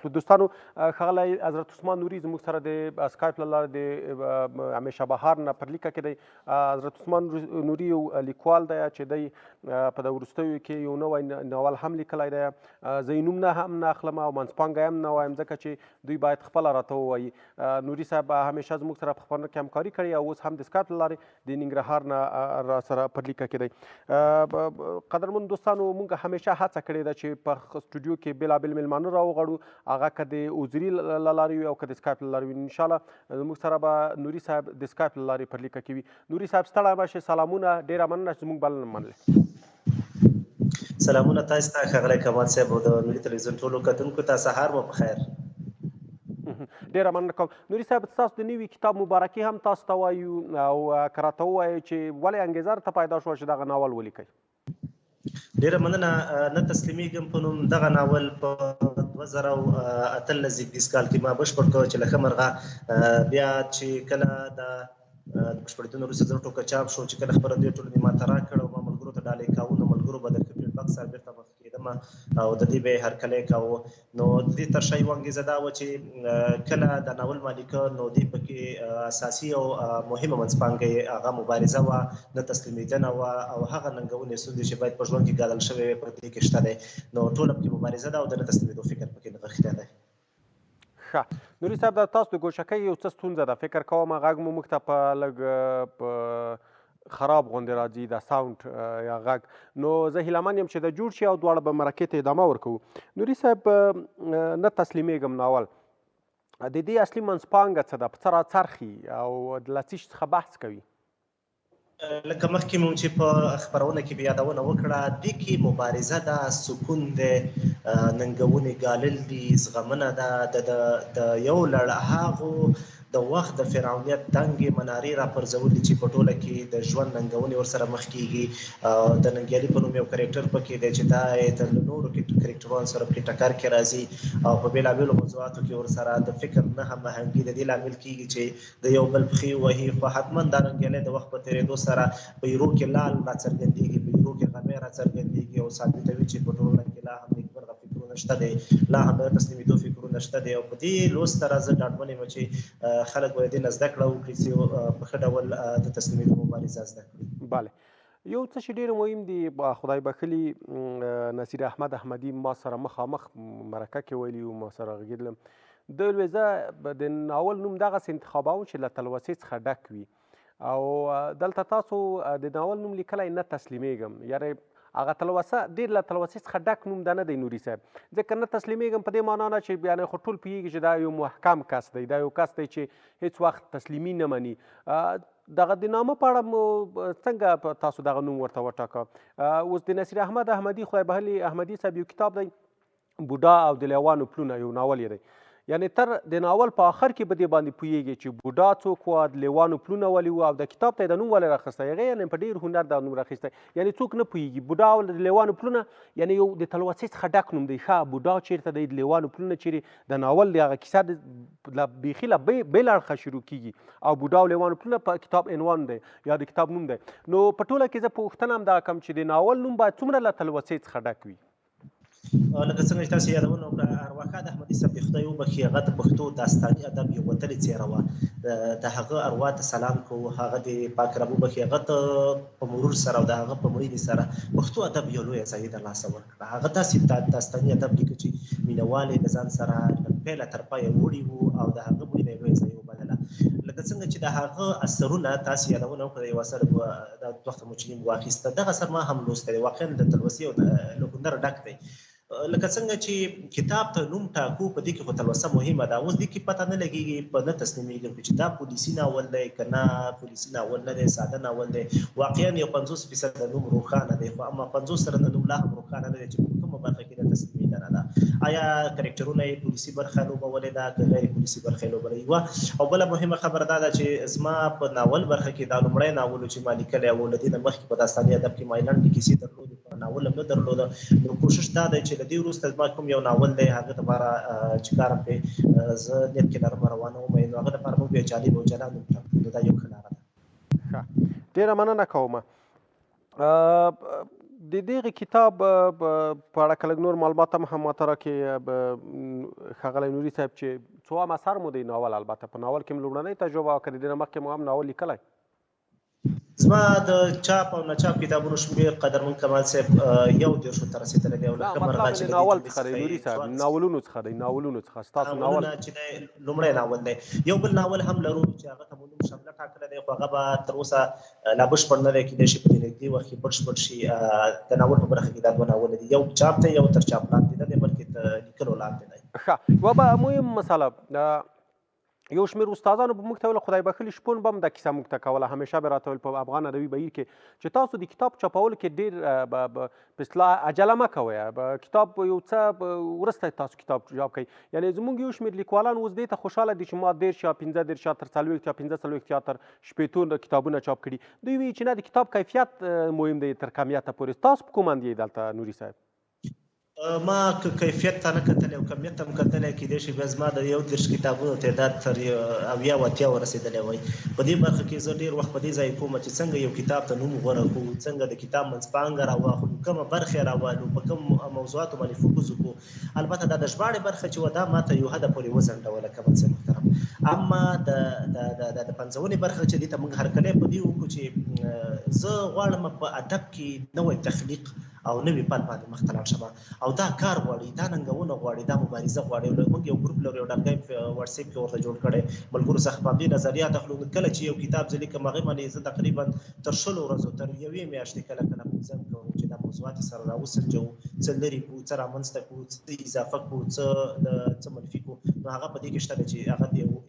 واخلو. دوستانو، ښاغلی حضرت عثمان نوري زموږ سره د سکایپ له لارې د همیشه بهار نه پر لیکه کې دی. حضرت عثمان نوري یو لیکوال دی چې دی په د وروستیو کې یو نوی ناول هم لیکلی دی. زه یې نوم نه هم نه اخلم او منځپانګه هم نه وایم، ځکه چې دوی باید خپله راته ووایي. نوري صاحب همیشه زموږ سره په خپرونه کې همکاري کړې او اوس هم د سکایپ له لارې د ننګرهار نه را سره پر لیکه کې دی. قدرمن دوستانو، موږ همیشه هڅه کړې ده چې په سټوډیو کې بېلابېل میلمانه راوغړو، هغه که د حضوري له لارې وي او که د سکایپ له لارې وي. ان شاءالله زموږ سره به نوري صاحب د سکایپ له لارې پر لیکه کې وي. نوري صاحب، ستړی مه شئ، سلامونه، ډېره مننه چې زموږ بلنه منلې. سلامونه تاسو ته ښاغلی کمال صاحب او د ملي تلویزیون ټولو کتونکو ته، سهار مو په خیر. ډېره مننه کوم نوري صاحب. ستاسو د نوي کتاب مبارکي هم تاسو ته وایو، او که راته ووایئ چې ولې انګېزه درته پیدا شوه چې دغه ناول ولیکئ؟ ډېره مننه. نه تسلیمیږم په نوم دغه ناول په 2018 زېږدیز کال کې ما بشپړ کړ، چې له ښه مرغه بیا چې کله د بشپړېدو نه وروسته 1000 ټوکه چاپ شو، چې کله خپرندوی ټولنې ما ته راکړ او ما ملګرو ته ډالۍ کاوه، نو ملګرو به د ښه فیډبک سره بېرته مخ کېدم او د دې به یې هرکلی کاوه. نو د دې تر شا یوه انګېزه دا وه چې کله د ناول ما لیکه، نو دې پکې اساسي او مهمه منځپانګه یې هغه مبارزه وه، نه تسلیمېدنه وه او هغه ننګونې ستونزې چې باید په ژوند کې ګالل شوې وې په دې کې شته دی. نو ټوله پکې مبارزه ده او د نه تسلیمېدو فکر پکې نغښتی دی. ښه نوري صاحب، دا تاسو د ګوشکۍ یو څه ستونزه ده، فکر کوم غږ مو موږ ته په لږ په خراب غوندې راځي، دا ساوند یا غږ. نو زه هیله من یم چې دا جوړ شي او دواړه به مرکې ته ادامه ورکوو. نوري صاحب، نه تسلیمېږم ناول، د دې اصلي منځپانګه څه ده، په څه راڅرخي او له څه شي څخه بحث کوي؟ لکه مخکې مو چې په خپرونه کې بیا یادونه وکړه، دې کې مبارزه ده، سکون دی، ننګونې ګالل دي، زغمنه ده، د یو لړ هغو د وخت د فرعونیت دنګې منارې راپرځول دي چې په ټوله کې د ژوند ننګونې ورسره مخ کیږي. د ننګیالي په نوم یو کرکټر پکې دی چې دا یې د نورو کرکټرونو سره پکې ټکر کې راځي او په بېلابېلو موضوعاتو کې ورسره د فکر نه هماهنګي د دې لامل کیږي چې د یو بل پښې وهي. خو حتما دا ننګیالی د وخت په تېرېدو سره په ایرو کې لال راڅرګندېږي، په ایرو کې غمی راڅرګندېږي او ثابتوي چې په ټولنه کې لا هم نېکمرغه فکرونه شته دی، لا هم د تسلیمېدو فکرونه شته دی. او په دې لوست سره زه ډاډمن یم چې خلک به له دې نه زده کړه وکړي چې په ښه ډول د تسلیمېدو مبارزه زده کړي. بله، یو څه چې ډېر مهم دي، خدای بخښلي نصیر احمد احمدي ما سره مخامخ مرکه کې ویلي وو، ما سره غږېدلم، ده ویل زه د ناول نوم دغسې انتخابوم چې له تلوسې څخه ډک وي، او دلته تاسو د ناول نوم لیکلی نه تسلیمېږم، یعنې هغه تلوسه ډېر له تلوسې څخه ډک نوم ده نه دی نوري صاحب، ځکه نه تسلیمېږم په دې معنا نه چې یعنې خو ټول پوهېږي چې دا یو محکم کس دی، دا یو کس دی چې هېڅ وخت تسلیمي نه مني. دغه د نامه په اړه مو څنګه تاسو دغه نوم ورته وټاکه؟ اوس د نصیر احمد احمدي خدای بهلي احمدي صاحب یو کتاب دی، بوډا او د لیوانو پلونه، یو ناول یې دی. یعنې تر د ناول په آخر کې به دې باندې پوهېږي چې بوډا څوک و، د لیوانو پلونه ولې وو او د کتاب ته یې د نوم ولې راخیستی. هغه یعنې په ډېر هنر دا نوم راخیستی، یعنې څوک نه پوهېږي بوډا او د لیوانو پلونه، یعنې یو د تلوسې څخه ډک نوم دی. ښه بوډا چېرته دی، د لیوانو پلونه چېرې، د ناول د هغه کیسه د له بیخي له بېل اړخه شروع کېږي او بوډا او لیوانو پلونه په کتاب عنوان دی یا د کتاب نوم دی. نو په ټوله کې زه پوښتنه هم دا کوم چې د ناول نوم باید څومره له تلوسې څخه ډک وي؟ لکه څنګه چې تاسو یادونه وکړه، ارواښاد احمدي صاحب دې خدای وبخښي، هغه د پښتو داستاني ادب یو وتلې څېره وه. د هغه اروا ته سلام کوو، هغه دې پاک رب وبخښي. هغه ته په مرور سره او د هغه په مړینې سره پښتو ادب یو لویه ضایع د لاسه ورکړه. هغه داسې داستاني ادب لیکه چې مینهوال یې له ځان سره له پیله تر پایه وړي وو او د هغه مړینه یې لویه ضایع وبلله. لکه څنګه چې د هغه اثرونه تاسو یادونه وکړه، یو اثر دا وخت مو چې نیم واخیسته، دغه اثر ما هم لوستی دی، واقعا د تلوسې او له هنره ډک دی. لکه څنګه چې کتاب ته نوم ټاکو، په دې کې خو تلوسه مهمه ده. اوس دې کې پته نه لګېږي، په نه تسلیمېږم چې دا پولیسي ناول دی که نه، پولیسي ناول نه دی، ساده ناول دی. واقعا یو 50% نوم روښانه دی، خو اما 50% نوم لا هم روښانه نه دی چې په کومه برخه کې د تسلیمېدنه ده. آیا کرکټرونه یې پولیسي برخه لوبولې ده که غیر پولیسي برخه یې لوبولې؟ یوه او بله مهمه خبره دا ده چې زما په ناول برخه کې دا لومړی ناول و چې ما لیکلی و. له دې نه مخکې په داستاني ادب کې ما یې لنډې کیسې درلودې، خو ناول هم نه درلوده. نو کوشش دا دی چې له دې وروسته زما کوم یو ناول دی هغه دپاره چې کار هم پرې زه نیت کې لرم روانوم یې، نو هغه دپاره موږ بیا جالب او جلا نوم ټاکو. نو دا یو ښه لاره ده. ښه، ډېره مننه کوم. د دغه کتاب په اړه که لږ نور معلومات هم هم ماته راکړې ښاغلی نوري صاحب، چې څوام اثر مو دی ناول، البته په ناول کې مو لومړنۍ تجربه وه که د دې نه مخکې مو هم ناول لیکلی؟ زما د چاپ او ناچاپ کتابونو شمېر قدرمن کمال صاحب یو دېرشو ته رسېدلی دی، او له ښه مرغه چې له دې ناول څخه دی نوري صاحب، ناولونو څخه دی، ناولونو څخه ستاسو ناول چې دی لومړی ناول دی. یو بل ناول هم لرو چې هغه ته مو نوم شمله ټاکلی دی، خو هغه به تر اوسه لا بشپړ نه دی، کېدای شي په دې نږدې وخت کې بشپړ شي. د ناول په برخه کې دا دوه ناول دي، یو چاپ دی، یو تر چاپ لاندې نه دی بلکې تر لیکلو لاندې دی. ښه، یوه به مهم مسله، یو شمېر استادانو به موږ ته ویل، خدای بخښلي شپون به هم دا کیسه موږ ته کوله، همیشه به راته ویل په افغان ادبي بهیر کې چې تاسو د کتاب چاپولو کې ډېر په اصطلاح عجله مه کوئ، کتاب یو څه وروسته تاسو کتاب چاپ کړئ. یعنې زموږ یو شمېر لیکوالان اوس دې ته خوشحاله دي چې ما 30 یا 35 یا تر 40 یا 45 یا تر 60 کتابونه چاپ کړي. دوی وایي چې نه، د کتاب کیفیت مهم دی تر کمیته پورې. تاسو په کوم اند یئ دلته نوري صاحب؟ ما که کیفیت ته نه کتلی او کمیت ته هم کتلی، کېدای شي بیا زما د 31 کتابونو تعداد تر 70 او 80 ورسېدلی وای. په دې برخه کې زه ډېر وخت په دې ځای کوم چې څنګه یو کتاب ته نوم غوره کړو، څنګه د کتاب منځپانګه راواخلو، کومه برخه یې راوالو، په کوم موضوعاتو باندې فوکس وکړو. البته دا د ژباړې برخه چې وه دا ما ته یو حده پورې وځنډوله کمال صاحب محترم. اما د د د پنځونې برخه چې دې ته موږ هرکلی په دې وکړو چې زه غواړم په ادب کې نوی تخلیق او نوي پل باندې مخته لاړ شم، او دا کار غواړي، دا ننګونه غواړي، دا مبارزه غواړي. موږ یو ګروپ لرو، یو ډلګی واټساپ کې ورته جوړ کړی، ملګرو څخه په همدې نظریات اخلو. کله چې یو کتاب زه لیکم هغې باندې زه تقریبا تر 20 ورځو، تر یوې میاشتې کله کله ځنډ کوم چې دا موضوعات سره راوسنجوو، څه لرې کړو، څه رامنځته کړو، څه اضافه کړو، څه منفي کړو. نو هغه په دې کې شته دی چې هغه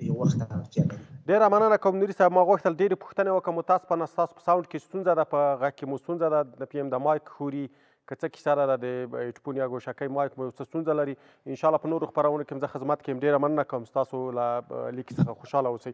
یو وخت ته اړتیا لري. ډېره مننه کوم نوري صاحب، ما غوښتل ډېرې پوښتنې وکړم، متاسفانه ستاسو په ساونډ کې ستونزه ده، په غږ کې مو ستونزه ده، د پی ایم د مایک ښوري که څه کیسه ده، د هیډفون یا ګوشکۍ مایک مو یو څه ستونزه لري. ان شاء الله په نورو خپرونو کې هم زه خدمت کې یم. ډېره مننه کوم ستاسو له لیک څخه، خوشحاله اوسئ.